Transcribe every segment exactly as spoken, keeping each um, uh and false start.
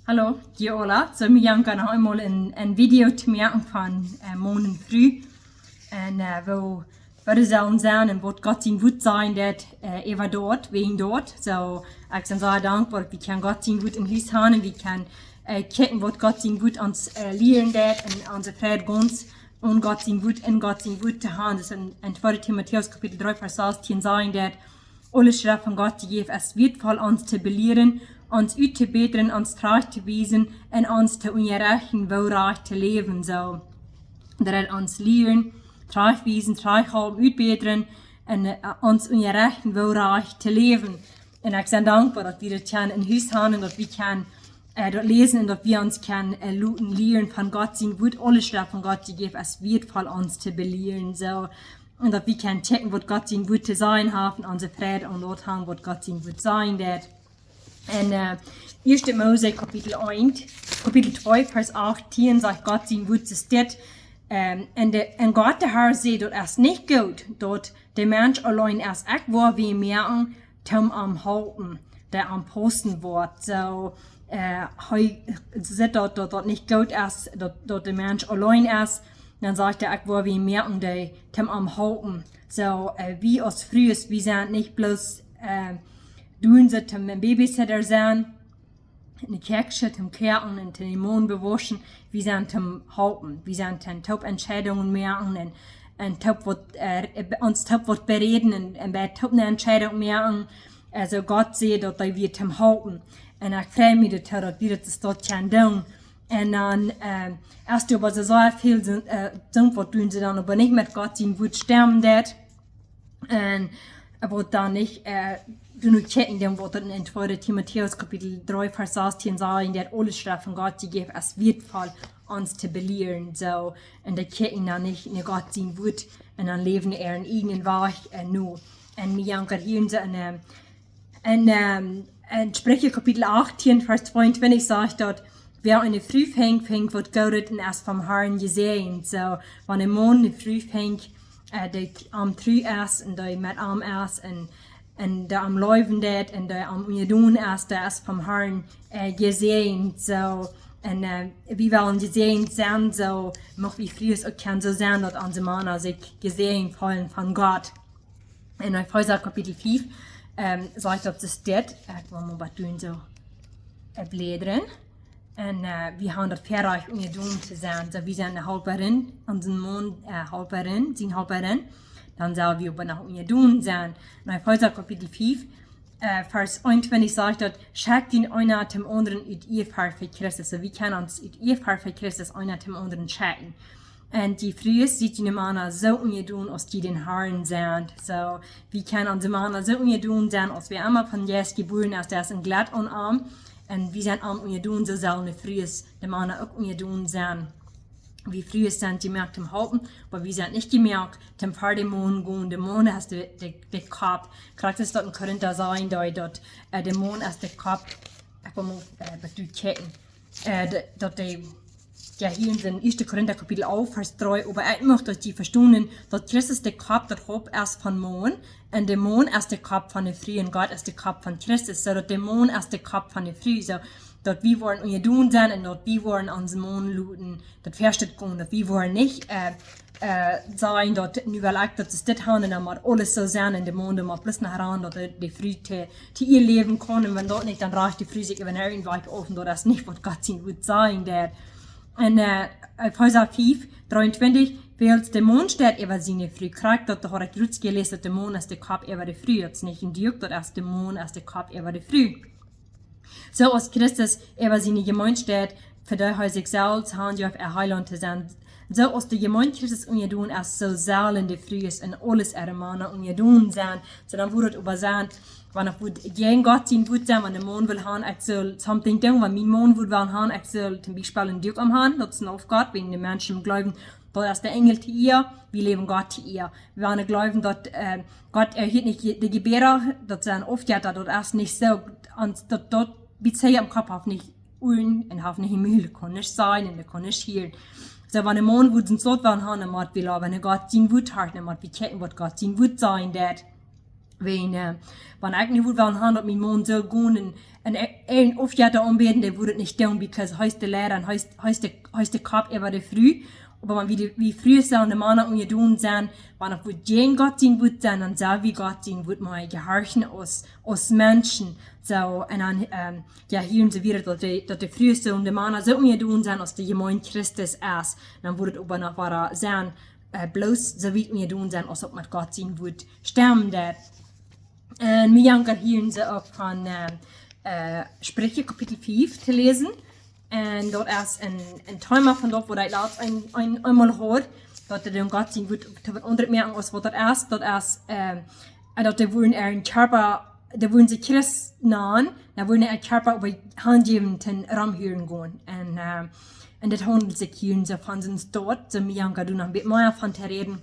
Hallo, hia Ola. Soo, mie jankat noch eemol een, een Video to moaken von äh, Maun un Fru. Un äh, woo, woo dee sellen sennen un waut Gott sien Wuat sajen deit äh, äwa daut, wäajen daut. Soo, ekj sie sea dankboa daut wie kjennen Gott sien Wuat em Hus haben un wie kjennen äh, kjikjen waut Gott sien Wuat ons äh, lieren deit un onse Freid gaunz aun Gott sien Wuat, enn Gott sien Wuat to haben. Daut es enn, enn tweede Timotäus Kapitel dree Varsch sastieen sajen deit: Aule Schreft von Gott jejäft es wieetvoll ons to belieren, ons uttobätren, ons trajcht to wiesen un ons to unjarechten, woo rajcht to läwen. Soo, daut ons lieren, trajcht wiesen, trajcht halpen, utbätren un äh, ons unjarechten, woo rajcht to läwen. Un ekj sie dankboa daut wie daut kjennen em Hus haben un daut wie kjennen äh, daut läsen un daut wie ons kjennen äh, loten lieren von Gott sien Wuat. Aule Schreft von Gott jejäft es wieetvoll ons to belieren. Soo, un daut wie kjennen kjikjen waut Gott sien Wuat to sajen haft un onse Freid aun daut haben waut Gott sien Wuat sajen deit. Enn äh, eerste Mose Kapitel eent, Kapitel twee Varsch achttieen sajcht Gott sien Wuat, es dit: ähm, un, de, un Gott de Herr säd: Daut es nich goot daut de Mensch auleen es. Ekj woa wäm moaken toom am halpen, dee am paussen woat. Soo, äh, hee sajcht daut, daut daut nich goot es daut, daut de Mensch auleen es. Dan sajcht hee: Ekj woa wäm moaken dee toom am halpen. Soo, äh, wie aus Frues, wie sent nich bloos äh, doonen soo toom een Babysitter sennen, enne Kjäakj sitten, toom koaken un dän Maun bewauschen. Wie sent toom halpen, wie sent toom toop Entscheidungen moaken un, un toop waut äh, ons toop waut beräden un, un bie toop ne Entscheidunk moaken. Aulsoo Gott säd daut hee wia toom halpen. Un ekj frei mie daut, daut wie daut soo kjennen doonen. Un dan äh, es doa oba soo sea väl sent, äh, sent waut doonen see dan oba nich met Gott sien Wuat stemmen deit. Un waut dan nich äh, doa nu kjikjen doonen waut enn tweede Timotäus Kapitel dree Varsch sastieen sajcht, daut aule Schreft von Gott jejäft es wieetvoll ons to belieren. Soo, un dee kjikjen dan nich no Gott sien Wuat un dan läwen äaren ieejnen Wajch äh, no. Un mie jankat hia soo enn äh, enn ähm, enn Spricha Kapitel achttieen Varsch tweeuntwintich sajcht daut: Wäa eene Fru finjt, finjt waut Goodet un es vom Herrn jesäajent. Soo, wan een Maun eene Fru finjt äh, dee am tru es un dee met am es un, un dee am leewen deit un dee am unjadon es, dee es vom Herrn äh, jesäajent. Soo, un äh, wie wellen jesäajent sennen, soo mucht wie Frues uk kjennen soo sennen daut onse Mana sikj jesäajent feelen von Gott. Enn Efeesa Kapitel fief ähm, sajcht daut, es dit: Ekj well mau waut doonen, soo äh, bläden. Un äh, wie haben daut Väarajcht unjadon to sennen. Soo, wie sent de Halparin, onsen Maun äh, Halparin, sien Halparin. Dan sell wie oba noch unjadon sennen. Enn Efeesa Kapitel fief äh, Varsch eenuntwintich sajcht daut: Schekjt junt eena dän aundren ut Iefa fa Christus. Soo, wie kjennen ons ut Iefa fa Christus eena dän aundren schekjen. Un jie Frues, siet june Mana soo unjadon aus jie dän Herrn sent. Soo, wie kjennen onse Mana soo unjadon sennen aus wäa emma vom Jeist jebuaren es, dee es een Jlett aun am. Un wie sent am unjadon, soo sellen de Frues de Mana uk unjadon sennen. Wie Frues sent jemoakt toom halpen, oba wie sent nich jemoakt toom ver dän Maun gonen. De Maun es de, de, de Kopp. Krakjt es daut enn Korinta sajen, daut, daut äh, de Maun es de Kopp. Ekj well mau äh, waut doakjikjen. Äh, de, daut de, jo, hia enn sien eerste Korinta Kapitel alf Varsch dree: Oba ekj mucht daut jie vestonen daut Christus de Kopp, daut Haupt es vom Maun, un de Maun es de Kopp von de Fru un Gott es de Kopp von Christus. Soo daut de Maun es de Kopp von de Fru. Soo daut wie woaren unjadon sennen un daut wie woaren onsen Maun loten daut väascht gonen, daut wie woaren nich äh, äh, sajen daut nu well ekj daut es dit haben un dan mott aules soo sennen un de Maun dee mott bloos no han daut de, de Fru to, to ea läwen kaun. Un wan daut nich, dan rajcht de Fru sikj äwa ne irjentwelkje auf un daut es nich waut Gott sien Wuat sajen deit. Enn äh, Efeesa fief dreeuntwintich: Wiels de Maun steit äwa siene Fru. Krakjt daut haud ekj jrod jeläsen, daut de Maun es de Kopp äwa de Fru. Daut es nich een Diak, daut es de Maun es de Kopp äwa de Fru. Soo aus Christus äwa siene Jemeent steit, fa dee hee sikj selfst hanjeef, äa Heilaunt to sennen. Soo aus de Jemeent Christus unjadon es, soo sellen de Frues en aules äare Mana unjadon sennen. Soo dan wudd daut oba sennen, wan daut wudd jäajen Gott sien Wuat sennen, wan de Maun well haben, ekj sell something doonen, wan mien Maun wudd wellen haben, ekj sell toom Biespel een Diak om haben, daut es een Aufgott, wäajen de Menschen jleewen, daut es de Enjel to ea, wie läwen Gott to ea. Wie woaren jleewen daut äh, Gott erhieet nich de Jebäda, daut sent Aufjetta, daut es nich soo. Un daut, daut, wie sajen, em Kopp haft nich Uaren un haft nich een Mul, kaun nich seenen un kaun nich hieren. Soo, wan een Maun wudd sien Sot wellen haben, dan mott wie lowen, wan Gott sien Wuat horchen, dan mott wie kjikjen waut Gott sien Wuat sajen deit. Wan, äh, wan ekj nu wudd wellen han daut mien Maun sull gonen un, un, un Aufjetta aunbäden, dee wudd et nich doonen, because hee es de Leida un hee es, hee es de, hee es de Kopp äwa de Fru. Oba wan wie de, wie Frues sellen de Mana unjadon sennen, wan et wudd jäajen Gott sien Wuat sennen, dan sell wie Gott sien Wuat mea jehorchen aus, aus Menschen. Soo, un dan, ähm, jo, hia soo wia daut de, daut de Frues sellen de Mana soo unjadon sennen aus de Jemeent Christus es. Dan wudd et oba noch wada sennen, äh, bloos soo wiet unjadon sennen aus uk met Gott sien Wuat stemmen deit. Un wie jankat hia soo uk von, äh, äh, Spricha Kapitel fief to läsen. Un daut es een, een Thema von daut waut ekj latst een, een, eemol haud, daut dee dän Gott sien Wuat to waut aundret moaken aus waut daut es. Daut es, ähm, un daut dee wudden äaren Kjarpa, dee wudden sikj Christen nanen, dan wudden äaren Kjarpa oba hanjäwen toom romhieren gonen. Un, ähm, un dit haundelt sikj hia soo von soon Staut, soo wie jankat doa noch een bät mea von to räden.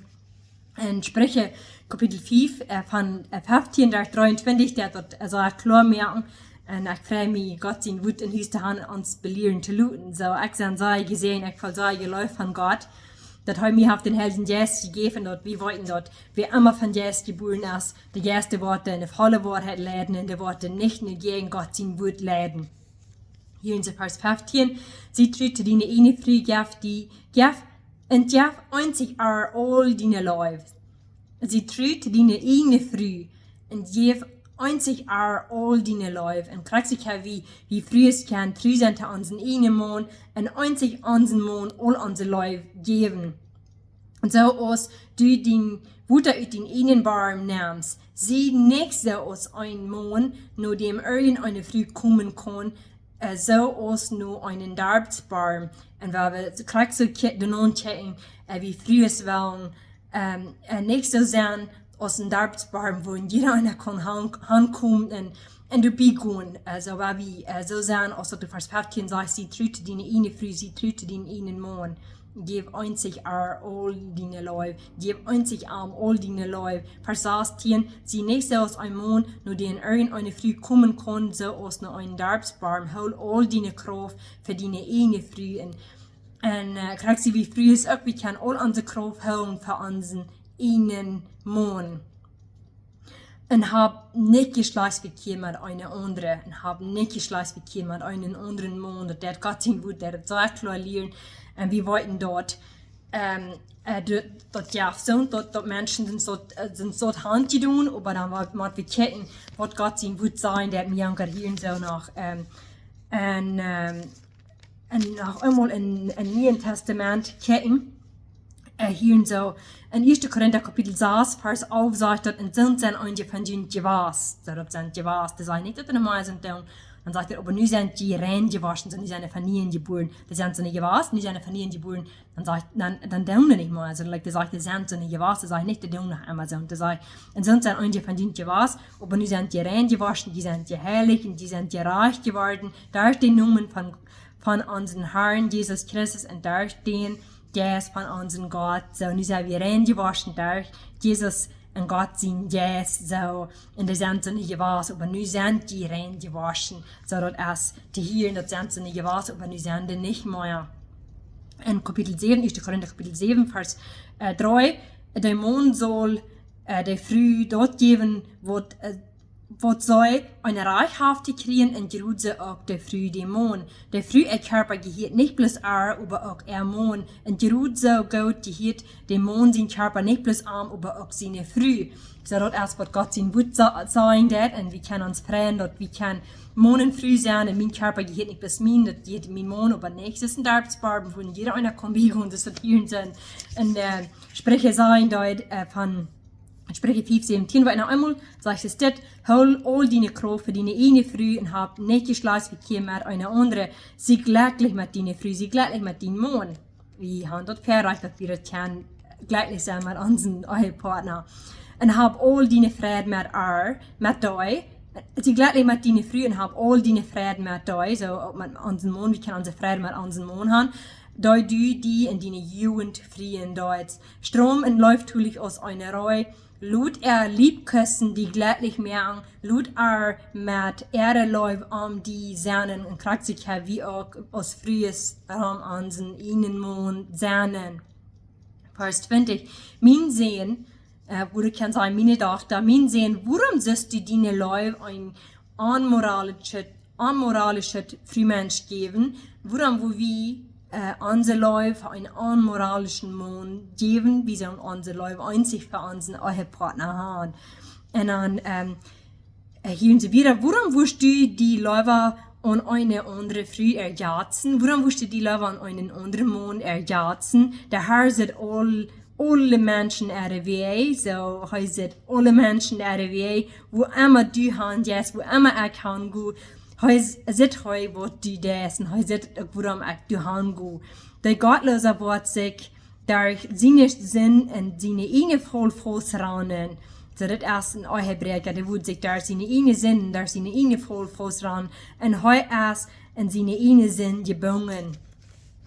En Spricha Kapitel fief, äh, von, äh, feftieen bat dreeuntwintich, daut, daut, äh, soo kloa moaken. Un ekj frei mie, Gott sien Wuat en Hus to han, ons belieren to loten. Soo, ekj sie soo jesäajent, ekj feel soo jeleeft von Gott. Daut hee mie haft dän Heiljen Jeist jejäft, daut wie weeten, daut wäa emma von Jeist jebuaren es, de Jeist, dee woat en de volle Woarheit leiden un dee woat nich no jäajen Gott sien Wuat leiden. Hia en Varsch feftieen, sie tru to diene ieejne Fru, jeff die, jeff, un jeff eenzich äa aul diene Leew. Sie tru to diene ieejne Fru, un jeff eenzich äa aul diene Leew. Un krakjt soo kjenn wie, wie Frues kjennen tru sennen to onsen ieejnen Maun, un eenzich onsen Maun aul onse Leew jäwen. Soo aus du dien Wota ut dän ieejnen Borm nemst, sie nich soo aus een Maun, no däm irjent eene Fru komen kaun, äh, soo aus no eenen Darpsborm. Un wan wie krakjt soo kje-, doano kjikjen, äh, wie Frues wellen, ähm, äh, nich soo sennen aus een Darpsborm, wua jieda eena kaun han-, hankomen un, un doabie gonen. Äh, soo wan wie, äh, soo sennen, aus daut de Varsch feftieen sajcht, sie tru to diene ieejne Fru, sie tru to dien ieejnen Maun. Jeff eenzich äa aul diene Leew. Jeff eenzich am aul diene Leew. Varsch sastieen, sie nich soo aus een Maun, no däm irjent eene Fru komen kaun, soo aus no eenen Darpsborm. Hool aul diene Krauft fa diene ieejne Fru. Un, un, äh, krakjt soo wie Frues uk, wie kjennen aul onse Krauft hoolen fa onsen ieejnen Maun. Un hab nich Jeschlajchtsvekjia met eene aundre. Un hab nich Jeschlajchtsvekjia met eenen aundren Maun. Daut deit Gott sien Wuat, deit daut soo kloa lieren. Un wie weeten daut, ähm, äh, daut, daut jo, soo, daut, daut Menschen sent soo, äh, sent soo hanjedonen, oba dan waut, waut wie kjikjen, waut Gott sien Wuat sajcht, daut wie jankat hia soo noch, ähm, un, ähm, un noch eemol en, en Niee Tastament kjikjen, äh, hia soo, en Ieeschte Korinta Kapitel sas, Varsch alf sajcht daut, un soont sent eenje von junt jewast. Soo, daut sent jewast. Daut sajcht nich daut dee normal sent, dan, dan sajcht hee, oba nu sent jie rein jewoschen, soo nu sent jie von Nieem jebuaren. Dee sent soo nich jewast, nu sent jie von Nieem jebuaren. Dan sajcht, dan, dan doonen dee nich mea. Soo, like, dee sajcht, dee sent soo nich jewast, dee sajcht nich, dee doonen noch emma soo. Un dee sajcht, un soont sent eenje von junt jewast, oba nu sent jie rein jewoschen, jie sent jeheilicht un jie sent jerajcht jeworden derch dän Nomen von, von onsen Harn Jesus Christus un derch dän Jeist von onsen Gott. Soo, nu sent wie rein jewoschen derch Jesus un Gott sien Jeist, soo, un dee sent soo nich jewast, oba nu sent dee rein jewoschen. Soo, daut es to hieren, daut sent soo nich jewast, oba nu sent dee nich mea. En Kapitel säwen, Ieeschte Korinta Kapitel säwen, Varsch, äh, dree, de Maun saul, äh, de Fru daut jäwen, waut, äh, waut see eene rajchthaftje kjrieen, un jrod soo uk de Fru dän Maun. De Fru äa Kjarpa jehieet nich bloos äa, oba uk äa Maun. Un jrod soo goot jehieet däm Maun sien Kjarpa nich bloos am, oba uk siene Fru. Soo daut es waut Gott sien Wuat sa-, sajen deit. Un wie kjennen ons freien, daut wie kjennen Maun un Fru sennen. Un mien Kjarpa jehieet nich bloos mie, daut jehieet mien Maun, oba nich, daut es een Darpsborm, wua jieda eena kaun biegonen, daut es daut hia sent. Un, äh, Spricha sajen deit, äh, von Spricha fief säwentieen, waut noch eemol sajcht, es dit: Hool aul diene Krauft fa diene ieejne Fru un hab nich Jeschlajchtsvekjia met eene aundre. Sie jlekjlich met diene Fru, sie jlekjlich met dien Maun. Wie haben daut Veleicht, daut wie daut kjennen jlekjlich sennen met onsen Ehepartner. Un hab aul diene Freid met äa, met dee. Sie jlekjlich met diene Fru un hab aul diene Freid met dee. Soo uk met onsen Maun, wie kjennen onse Freid met onsen Maun han. Dee du die en diene Jugent frieen deetst. Stroom un leeftolich aus eene Ree. Lot äa Liebkosen die jlekjlich moaken, lot äa met äare Leew om die sennen. Un krakjt soo kjenn wie uk aus Frues om onsen ieejnen Maun sennen. Varsch twintich. Mien Sän, Äh, woo du kaust sajen, miene Dochta, mien Sän, wuarom sust du diene Leew een onmoralischet, onmoralischet Frumensch jäwen? Wuarom woa wie, äh, onse Leew een onmoralischen Maun jäwen? Wie sellen onse Leew eenzich fa onsen Ehepartner haben? Un dan, ähm, äh, hia un soo wieda, wuarom wurscht du die leewa aun eene aundre Fru erjatzen? Wuarom wurscht du die leewa aun eenen aundren Maun erjatzen? De Herr sitt aul, aule Menschen äare Wäaj, soo, hee sitt aule Menschen äare Wäaj, wua emma du han jeist, wua emma ekj han go, hee s-, sitt hee waut du deist, un hee sitt uk wuarom ekj du han go. De Gottloosa woat sikj derch siene Sind un siene ieejne Faul faust ranen. Soo, daut es een Ehebräakja, dee woat sikj derch siene ieejne Sind, derch siene ieejne Faul faust ranen. Un hee es en siene ieejne Sind jebungen.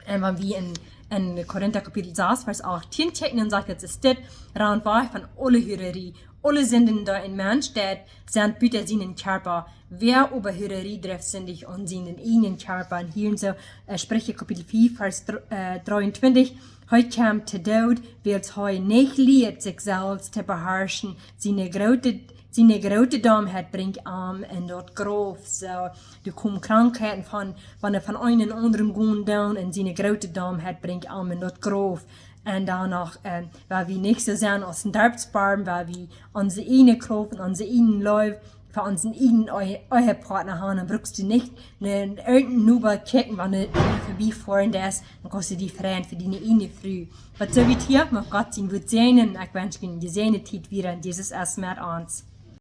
Un wan wie en, en Korinta Kapitel sas, Varsch achtieen kjikjen, dan sajcht et, es dit, rant wajch von aule Hurerie. Aule Sinden, dee een Mensch deit, sent buta sienen Kjarpa. Wäa oba Hurerie drift, sindicht aun sienen ieejnen Kjarpa. Un hia en soo, äh, Spricha Kapitel fief, Varsch dr-, äh, dreeuntwintich. Hee kjemt to Doot, wiels hee nich lieet sikj selfst to beharschen. Siene groote, siene groote Dommheit brinjt am en daut Grauf. Soo, doa komen Krankheiten von, wan hee von eenen aundren gonen deit, un siene groote Dommheit brinjt am en daut Grauf. Un dan noch, äh, wan wie nich soo sent aus een Darpsborm, wan wie onse ieejne Krauft un onse ieejne Leew fa onsen ieejnen Ehe-, Ehepartner han, dan brukst du nich no irjent een Noba kjikjen, wan hee verbie foat, dan kaust du die freien fa diene ieejne Fru. Waut soo wiet hia, mucht Gott sien Wuat säajnen. Ekj wensch junt eene jesäajende Tiet wieda, un Jesus es met ons.